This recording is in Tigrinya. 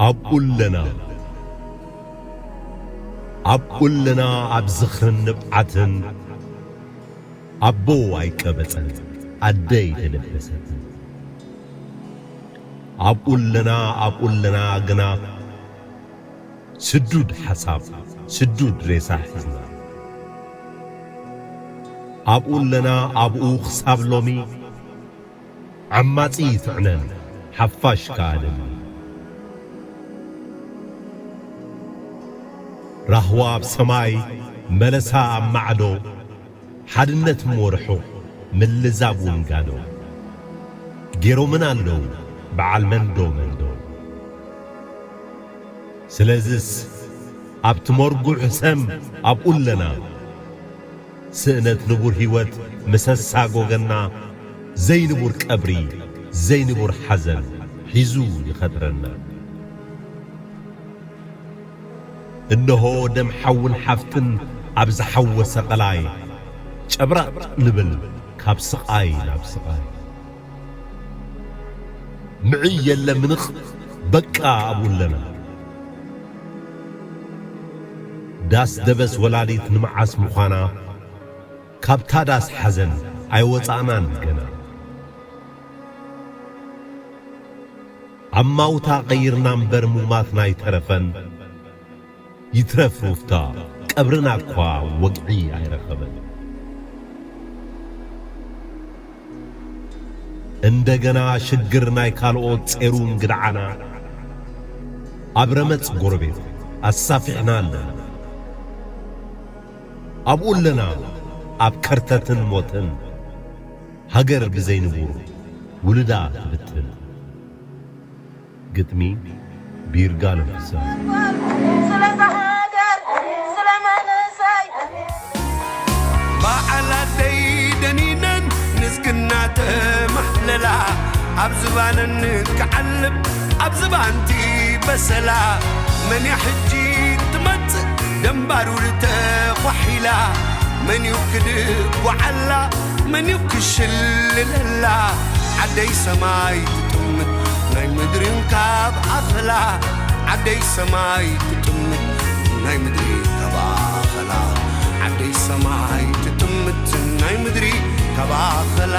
ኣብ ኡለና፣ ኣብ ኡለና ኣብ ዝኽርን ንብዓትን ኣቦ ኣይቀበጸን፣ ኣደ ኣይተደበሰትን። ኣብ ኡለና፣ ኣብ ኡለና ግና ስዱድ ሓሳብ፣ ስዱድ ሬሳ ሒዝና። ኣብ ኡለና ኣብኡ ክሳብ ሎሚ ዓማጺ ይጥዕነን፣ ሓፋሽ ከኣ ደሚ። ራህዋ ኣብ ሰማይ፣ መለሳ ኣብ ማዕዶ፣ ሓድነት እሞ ርሑቕ፣ ምልዛብ እውን ጋዶ። ገይሮምን ኣለዉ በዓል መንዶ መንዶ። ስለዝስ ኣብቲ መርጉዕ ሰም ኣብኡ ኣለና። ስእነት ንቡር ህይወት ምሰሳ ጎገና፣ ዘይንቡር ቀብሪ፣ ዘይንቡር ሓዘን ሒዙ ይኸድረና። እንሆ ደም ሓውን ሓፍትን ኣብ ዝሓወሰ ቀላይ፣ ጨብራቕ ንብል ካብ ስቓይ ናብ ስቓይ። ምዕይ የለ ምንቕ በቃ ኣብኡ ኣለና። ዳስ ደበስ ወላዲት ንመዓስ ምዃና፣ ካብታ ዳስ ሓዘን ኣይወጻእናን ገና። ኣማውታ ቀይርና እምበር ሙማትና ኣይተረፈን። ይትረፍ ሩፍታ ቀብርና እኳ ወግዒ ኣይረኸበን። እንደገና ሽግር ናይ ካልኦት ጼሩ እንግድዓና፣ ኣብ ረመጽ ጎረቤት ኣሳፊሕና ኣለና። ኣብኡ ኣለና ኣብ ከርተትን ሞትን፣ ሃገር ብዘይ ንቡር ውሉዳ ትብትን። ግጥሚ ቢርጋ ነፍሳ። ስለዛ ሃገር፣ ስለ መንእሰይ። በዓል ኣደይ ደኒነን ንዝግና ተማሕለላ፣ ኣብ ዝባነን ክዓልብ ኣብ ዝባንቲ በሰላ። መን እያ ሕጂ ትመጽእ ደንባሩ ተኳሒላ? መን እዩ ክድጓዓላ? መን እዩ ክሽልለላ? ዓደይ ሰማይ ትጥምት ናይ ምድሪ ካብ ኣኸላ። ዓደይ ሰማይ ትጥምት ናይ ምድሪ ካብ ኣኸላ። ዓደይ ሰማይ ትጥምት ናይ ምድሪ ካብ ኣኸላ።